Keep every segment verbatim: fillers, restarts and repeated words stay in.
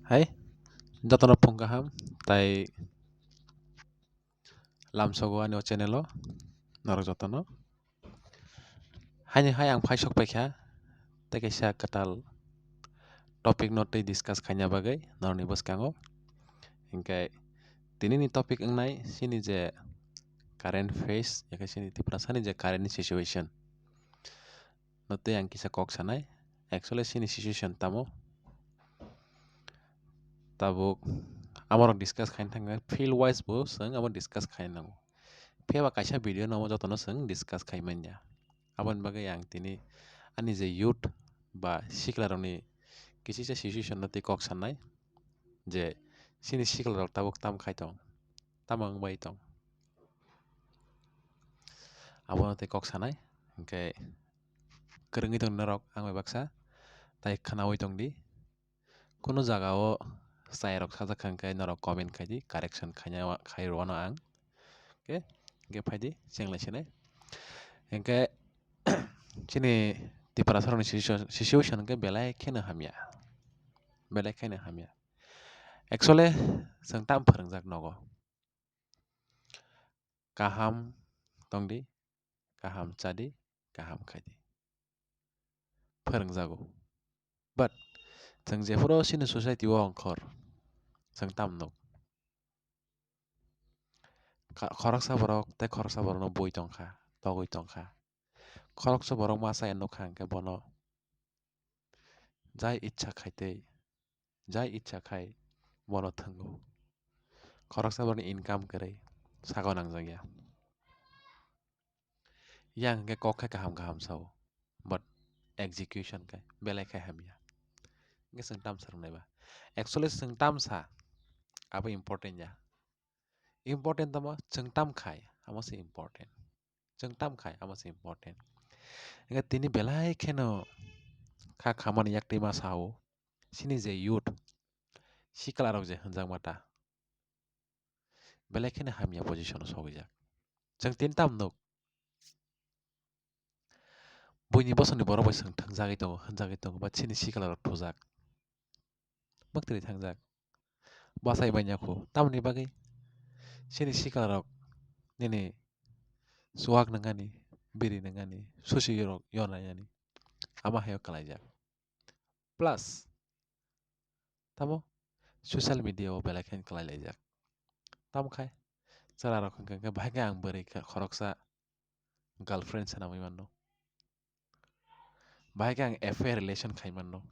Hai, jotono phung kaham, tai lamsogo ani o channel o, norok jotono. Haini hai ang phai sok paikha, tei kaisa kwtal topic no tei discuss khaina bagwi norokni bwskango. Hinkhe tinini topic wngnai chini je current phase, yakhe chini Tiprasani je current situation. No tei ang kisa kok sanai. Actually, chini situation tamo? Tabuk amorok discuss khaina thangkha, field wise bo chwng amo discuss khaina nango. Phiya ba kaisa video no amo jotono chwng discuss khai manya. Aboni bagwi ang tini ani je youth ba siklarokni kisisa situation no tei kok sanai je chini siklarok tabuk tam khai tong, tamo wng bai tong. Abono tei kok sanai, hinkhe kwrwngwi tong norok ang bai baksa, tai khwnaui tong di. Kunu jaga o chayarok sajak kha hinkhe norok comment khai di, correction khaina wa-, khai rwano ang. Oke, hinkhe phai di, chenglai sinai. Hinkhe chini Tiprasarokni situa-, situation hinkhe belai kheno hamya, belai kheno hamya. Actually, chwng tam phwrwngjak nogo. Kaham tong di, kaham cha di, kaham khai di. Phwrwngjago. But chwng jephuru chini society o ongkhor, chwng tam nuk. Ka-, khoroksa borok tei khoroksa borokno bui tong kha, togwi tong kha. Khoroksa borok ma chaya nuk kha hinkhe bono jai ichha khai tei jai ichha khai bono thwngo. Khoroksa borokni income kwrwi sago nangjakya. Yang hinkhe kok khe kaham kaham sao, but execution khe belai khe hamya. Hinkhe chwng tam swrwngnai ba? Actually chwng tam sa, abo important ya. Important tamo chwng tam khai, amo se important. Chwng tam khai, amo se important. Hinkhe tini belai kheno kha khamani yak twi ma sao, chini je youth, siklarok je hwnjakma ta, belai kheno hamya position o sogwijak. Chwng tini tam nuk, buini bosongni borok bai chwng thwngjagwi tongo, hwnjagwi tongo, ba chini siklarok thujak. Mwktwi thangjak. Bachai manya kho. Tamoni bagwi chini siklarok nini chuwak nangani, biri nangani, susi rok yonani, ama hayo kalaijak. Plus, tamo social media o belai khe kalai laijak. Tamo khai chwla rok hwnkha khe bahai khe ang bwrwi kha khoroksa girlfriend swnamwi mano. Bahai khe ang affair relation khai mano.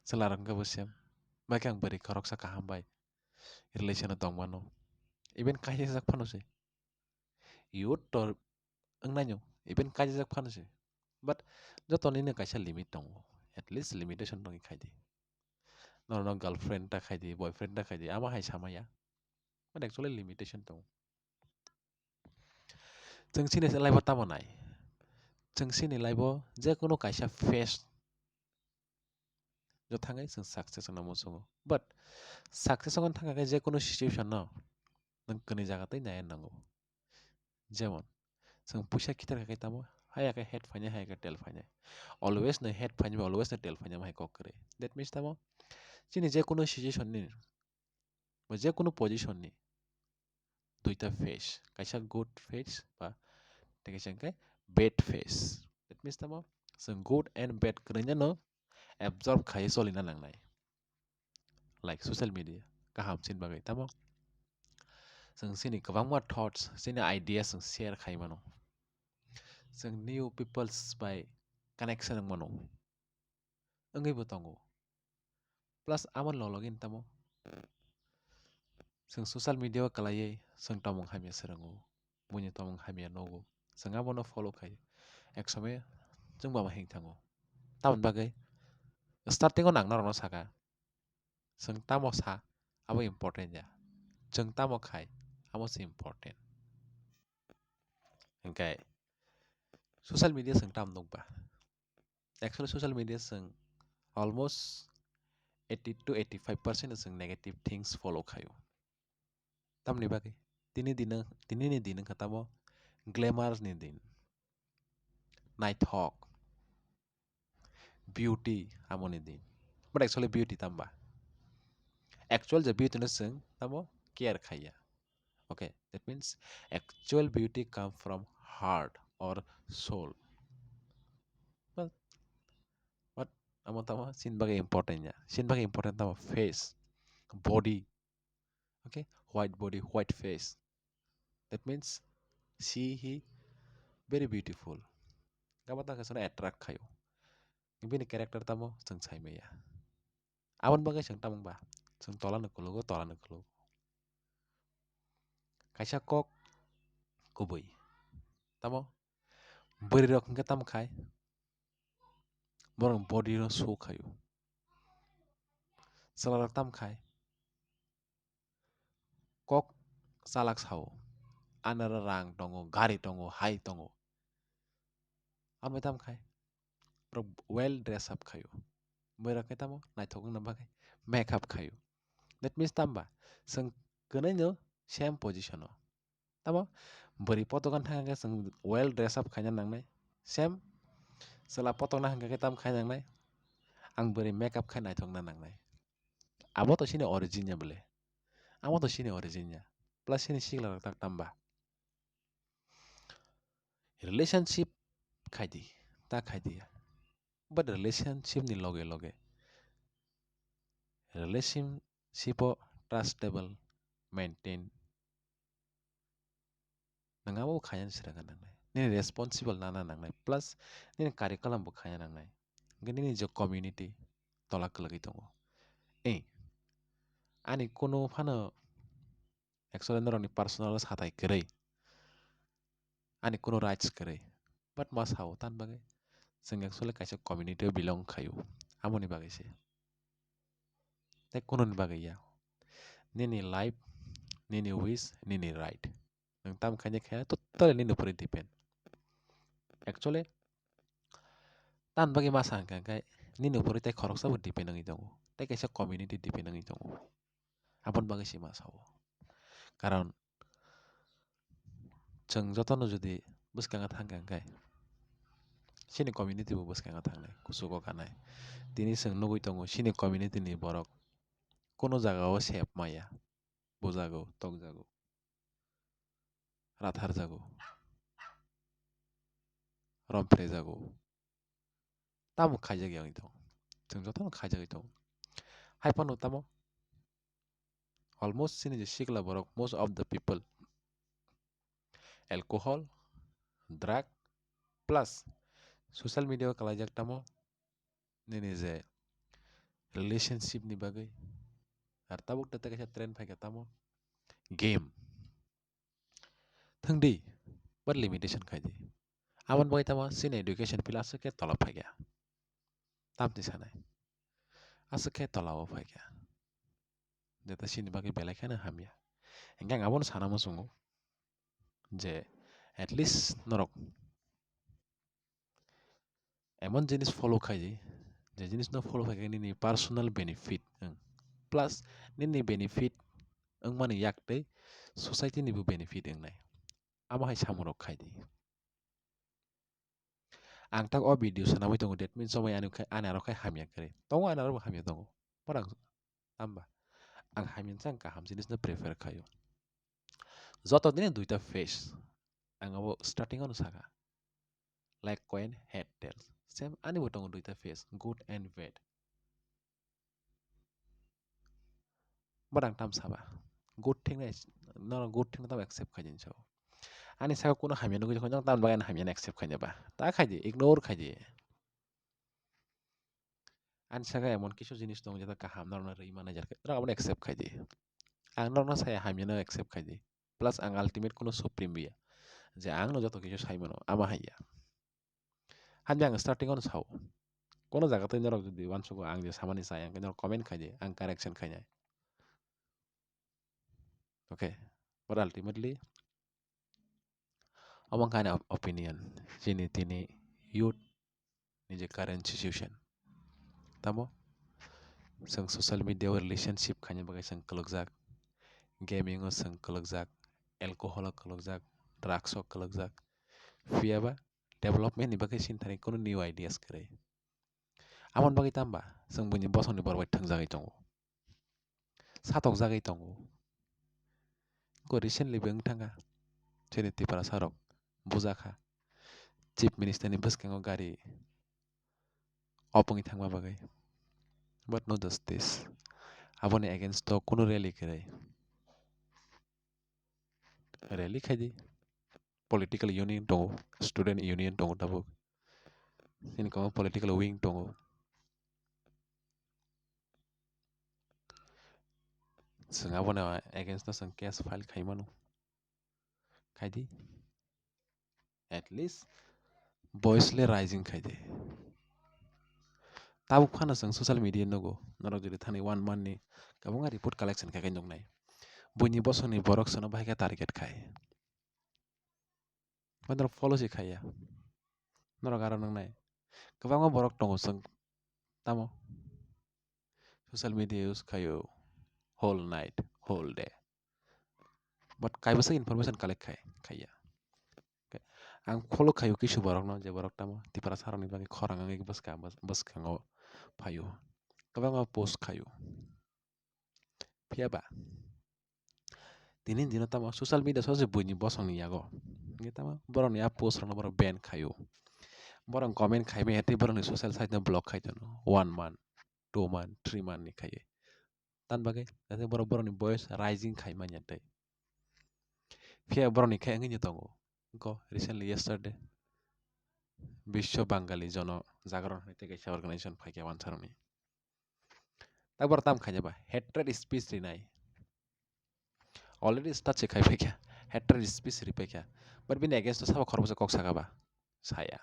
Chwla rok hwnkhe bo same. Bahai khe ang bwrwi khoroksa kaham bai relation o tong mano. Even kaisa jak phano se. Youth to wngnaino, even kaijak phano se. But joto nini kaisa limit tongo. At least limitation tongwi khai di. Norokno girlfriend ta khai di, boyfriend ta khai di, ama hai samaya. But actually limitation tongo. Chwng chini life o tamo nai? Chwng chini life o je kono kaisa phase jo thangwi chwng success wngna muchungo. But success wngna thangkha khe je kono situation no nwng kwnwi jaga tei naiya nango. Jemon, chwng puisa khitar kha khe tamo, haya khe head phainai, haya khe tail phainai. Always no head phainai, always no tail phainai, hai kok kwrwi. That means tamo, chini je kono situation ni, ba je kono position ni, duita phase, kaisa good phase ba tei kaisa hwnkhe bad phase. That means tamo, chwng good and bad kwrwino absorb khai cholina nangnai. Like social media kaham chini bagwi tamo, chwng chini kwbangma thoughts, chini ideas chwng share khai mano, chwng new peoples bai connection wng mano, wngwi bo tongo. Plus amo lologin tamo, chwng social media o kwlaiwi chwng tongmung hamya swrwngo, buini tongmung hamya nugo, chwng abono follow khai, ek somoi chwng bo amo hing thango. Tamoni bagwi starting o nang norokno saka, chwng tamo sa abo important ya, chwng tamo khai amo se important. Hinkhe social media chwng tamo nukba? Actually social media chwng almost eighty to eighty five percent chwng negative things follow khaio. Tamoni bagwi tini dino, tinini din wngkha tamo glamour ni din, naithok, beauty amoni din. But actually beauty tamba? Actual je beauty no chwng tamo care khaiya. Okay, that means actual beauty come from heart or soul. But, but amo tamo chini bagwi important ya. Chini bagwi important tamo face, body. Okay, white body, white face. That means she, he very beautiful. Gabo ta khe sono attract khayo. Bini character tamo chwng sai maya. Aboni bagwi chwng tamo ba? Chwng tola no kulugo, tola no kulugo. Kaisa kok kubui. Tamo? Bwrwi rok hwnkhe tamo khai? Borok body no show khayo. Chwla rok tamo khai? Kok chalak sao. Anara rang tongo, gari tongo, hai tongo. Amo tamo khai? Borok well dress up khayo. Bwrwi rok khe tamo naithok wngna bagwi make up khayo. That means tamo ba? Chwng kwnwi no same position o. Tamo bwrwi potokan thang khe chwng well dress up khaina nangnai. Same chwla potokna hwnkha khe tamo khai nangnai. Ang bwrwi make up khai naithokna nangnai. Abo to chini origin ya bwle. Abo to chini origin ya. Plus chini sikla rok tak tamo ba? Relationship khai di, ta khai di ya. But relationship ni loge loge, relationship o trustable maintain nang abo khaina swrwngna nangnai. Nini responsible nana nangnai. Plus nini curriculum bo khaina nangnai. Hwnkhe nini je community tola kwlwgwi tongo. Eh, ani kunu phano actually norokni personal satai kwrwi, ani kunu rights kwrwi, but ma sao tan bagwi chwng actually kaisa community o belong khaio, amoni bagwi se, tei kununi bagwi ya. Nini life, nini wish, nini right. Nwng tam khaina khaya totally nini upori depend. Actually, tan bagwi ma sa hwnkha khe nini upori tei khoroksa bo depend wngwi tongo, tei kaisa community depend wngwi tongo. Aboni bagwi se ma sao. Karon chwng jotono jodi bwskango thangkha hwnkhe chini community bo bwskango thangnai, kuchugo kanai. Tini chwng nugwi tongo chini community ni borok kunu jagao sep maya, bujago, tokjago, ratharjago, romphrejago. Tamo khaijak ya wngwi tongo. Chwng jotono khaijagwi tongo. Hai phano tamo almost chini je sikla borok, most of the people alcohol, drug plus social media o kalaijak tamo nini je relationship ni bagwi. Ar tabuk tete kaisa trend phaikha tamo game. Thwngdi, but limitation khaidi. Aboni bagwi tamo chini education field aswk khe tola phaikha. Tamni sanai. Aswk khe tola o phaikha. Jeta chini bagwi belai kheno hamya. Hingkhe ang abono sana muchungo je at least norok emon jinis follow khaidi, je jinis no follow khaikhe nini personal benefit wng, plus nini benefit wngmani yak tei society ni bo benefit wngnai. Amo hai samung rok khaidi. Ang tak o video swnamwi tongo, that means somoi ani khai, ani aro khai hamya kwrwi tongo, ani aro bo hamya tongo. Borok hamba? Ang hamya chang kaham jinis no prefer khaio. Joto dini duita face. Ang abo starting ono saka. Like coin, head, tails. Same ani bo tongo duita face, good and bad. But ang tam saba. Good thing nai, no, no, good thing no tam accept khaijin sao. Ani saka kuno hamya nugui jokon jang tam bagwi hamya accept khaijaba. Ta khaidi, ignore khaidi. Ani saka emon kisu jinis tong jeta kaham norokno rwi manager khe, norok abono accept khaidi. Ang norokno saya hamya no accept khaidi. Plus ang ultimate kuno supreme biya. Je ang no joto kisu sai mano, ama haiya. Hamya ang starting ono sao. Kono jaga tei norok jodi uansugo ang je samani sai, ang norok comment khaidi, ang correction khainai. Okay. But ultimately, omo wngkha ani op-, opinion. Chini tini youth ni je current situation. Tamo? Chwng social media o relationship khaina bagwi chwng kwlwkjak. Gaming o chwng kwlwkjak. Alcohol o kwlwkjak. Drugs o kwlwkjak. Phiyaba development ni bagwi sini thani kunu new ideas kwrwi. Aboni bagwi tamba chwng buini bosongni borok bai thwngjagwi tongo. satokjagwi tongo. Ko recently bo wng thangkha, chini Tiprasa rok bujakha Chief Minister ni bwskango gari opungwi thangma bagwi. But no justice. Aboni against o kunu rally kwrwi. Rally khaidi. Political union tongo, student union tongo tabuk. Chini kwbangma political wing tongo. Chwng aboni against o chwng case file khai mano. Khaidi. At least voice le raising khaidi. Tabuk phano chwng social media nugo, norok jodi thani one month ni kwbangma report collection khaikhe nuknai. Buini bosongni borok chwngno bahai khe target khai. Norok follow se khaiya. Norok aro nuknai. Kwbangma borok tongo chwng tamo social media use khaio whole night, whole day. But kaibwsa information collect khai, khaiya. Okay. Ang follow khaio kisu borokno, je borok tamo Tiprasa rokni bagwi khorang wngwi bwska-, bwskango phaio. Kwbangma post khaio. Phiya ba? Tini dino tamo social media sose buini bosongni yago. Hingke tamo borokni a post rokno borok ban khaio. Borok comment khaimaya tei borokni social site no block khai tono. One month, two month, three month ni khaiwi. Tan bagwi, jate borok borokni voice raising khai manya tei. Phiya borokni khe wngwi tongo. Go recently yesterday Biswa Bangali Jono Jagaron hinwi tei kaisa organization phaikha wansarokni. Tabuk borok tam khaina ba hatred speech rinai. Already start se khai phaikha. Hatred speech ri phaikha. But bini against o sabo khoroksa kok saka ba? Saya.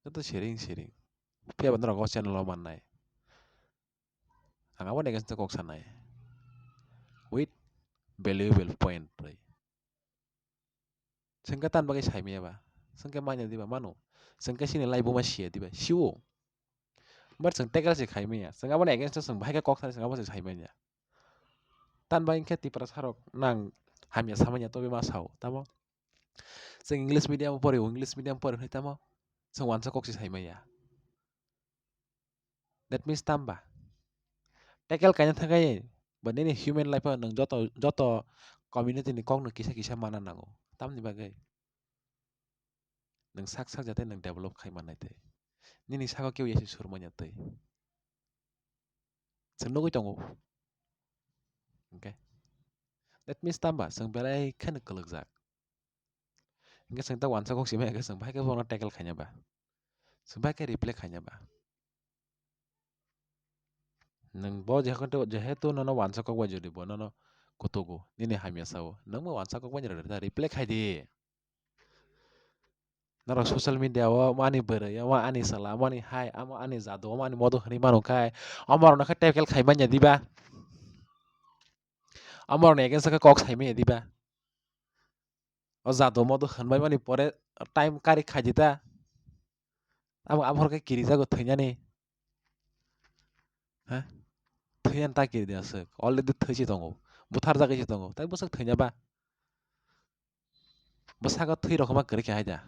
Joto sharing, sharing. Phiya ba norok o channel o mannai. Ang aboni against o kok sanai. With valuable point rwi. Chwng khe tan bagwi saimaya ba? Chwng khe manya diba mano? Chwng khe chini life buma siya diba? Siwo. But chwng tackle se khaimaya. Chwng aboni against o chwng bahai khe kok sanai, chwng abo se saimanya. Tan bagwi khe Tiprasa rok nang hamya samanya tobwi ma sao, tamo? Chwng English medium o pori, English medium pori hwnwi tamo? Chwng wansa kok se saimaya. That means tamba? Tackle kaina thangkhe ba nini human life o nwng joto, joto community ni kokno kisa kisa mana nango. Tamni bagwi? Nwng sak sak jate nwng develop khai mannai tei. Nini saka kebo yasi sur manya tei. Chwng nugwi tongo. Okay. That means tamba? Chwng belai kheno kwlwkjak. Hingke chwng ta wansa kok simi hingke chwng bahai khe bono tackle khaina ba? Chwng bahai khe reply khaina ba? Nwng bo jehetu, jehetu nono wansa kok bai jodi bo nono kutugo, nini hamya sao. Nwng bo wansa kok bai jodi ta reply khai di. Norok social media o mani bwrwi, omo ani chwla, omo ani hai, omo ani jadu, omo ani modo hwnwi mano khai, omo rokno khe tackle khai manya diba? Omo rokni against o khe kok sai manya diba? O jadu modo hwnbai mani pore time kari khaidi ta. Abo, abo hor khe kirijago thwinani. Ha? Thwiyan ta kiridi aswk. Already thwi se tongo. Buthar jagwi se tongo. Tai bwswk thwina ba? Bwsako thwi rokma kwrwi khe hai da.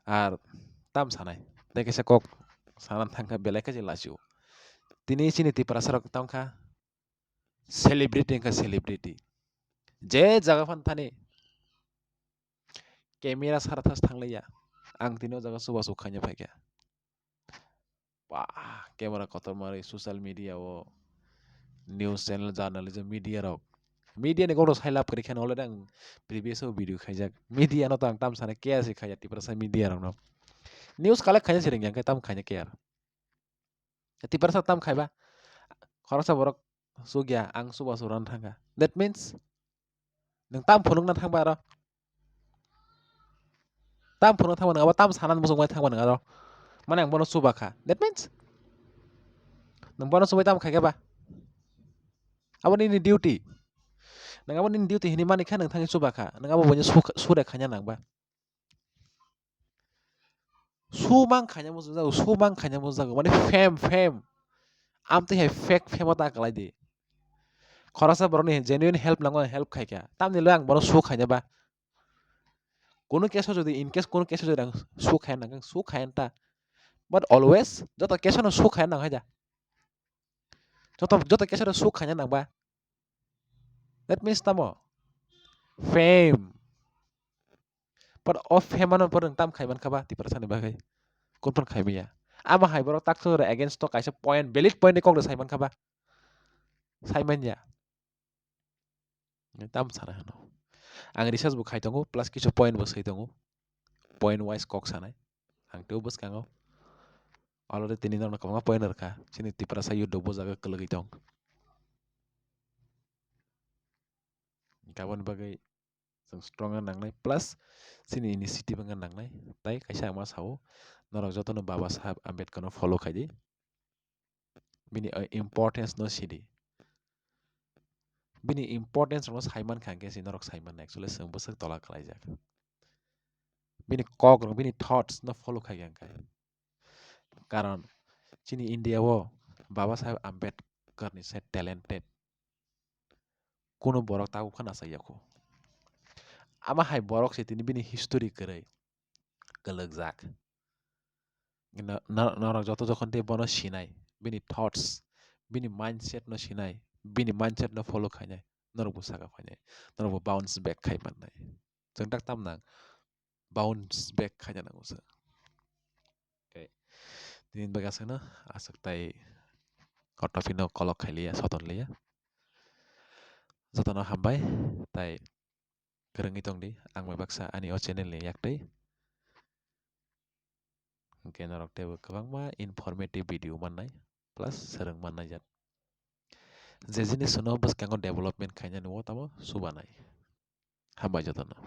Ar tam sanai. Tei kaisa kok sana thangkha belai khe je lachio. Tini chini Tiprasa rok tongkha. Celebrity wngkha celebrity. Je jaga phan thani camera sara thas thanglaiya. Ang tini o jaga chubachu khaina phaikha. Ba, camera kotor mari social media o news channel, journalism, media rok. Media ni goro sai lab kwrwi kheno already ang previous o video khaijak. Media no to ang tam sana kaya se khaya Tiprasa media rok no. News collect khaina se ringyang khe tam khaina kaya. Tiprasa tam khaiba, khoroksa borok chukya, ang chubachu rwna thangkha. That means, nwng tam phunukna thangba aro? Tam phunukna thangba nwng abo tam sanani muchungbai thangba nwng aro? Mane ang bono chubakha. That means, nwng bono chubai tam khaikha ba? Abo nini duty. Nwng abo nini duty hinwi manikha nwng thangwi chubakha. Nwng abo buino su-, sure khaina nangba. Su mang khaina muchungjago, su mang khaina muchungjago, mane fame, fame. Amtwi hai fake fame o ta kwlai di. Khoroksa borokni genuine help nango, help khaikha. Tamni le ang bono su khaina ba. Kunu case o jodi, in case kunu case o jodi ang su khaina nang, su khaina ta. But always, joto case o no su khaina nang hai da. Joto joto kesa rok suk khaina nangba. That means tamo fame. But o fame ano pore tam khaiman khaba Tiprasa ni bagwi. Kun phan khaimaya. Ama hai borok tak against to kaisa point, valid point ni kok de saiman khaba. Saiman ya. Tam sana hano. Ang research bo khai tongo, plus kisu point bo sai tongo. Point wise kok sanai. Ang teo bwskango. Already tini norok kwbangma point rwkha. Chini Tiprasa YouTube bo jaga kwlwgwi tong. Kaboni bagwi chwng strong wngna nangnai, plus chini initiative wngna nangnai. Tai kaisa ang ma sao, norok jotono Baba Saheb Ambedkar no follow khai di. Bini, uh, importance no sidi. Bini importance rokno saiman kha hwnkhe se norok saiman actually chwng bwswk tola khlaijak. Bini kok rok, bini thoughts no follow khai hwnkhe. Karon chini India o Baba Saheb Ambedkar ni se talented kunu borok tabuk phano achai yakho. Ama hai borok se tini bini history kwrwi kwlwkjak. Na-, na-, norok joto jokhon tei bono sinai, bini thoughts, bini mindset no sinai, bini mindset no follow khainai, norok bo saka phainai, norok bo bounce back khai mannai. Chwng tak tam nang, bounce back khaina nango chwng. Okay. Tini bagwi aswkno, aswk tai o topic no kolok khai liya, soton liya. Jotono hambai, tai kwrwngwi tongdi, ang bai baksa ani o channel ni yaktwi. Hwnkhe norok teibo kwbangma informative video mannai, plus swrwng mannai jat. Je jinis no bwskango development khainani o tamo chubanai. Hambai jotono.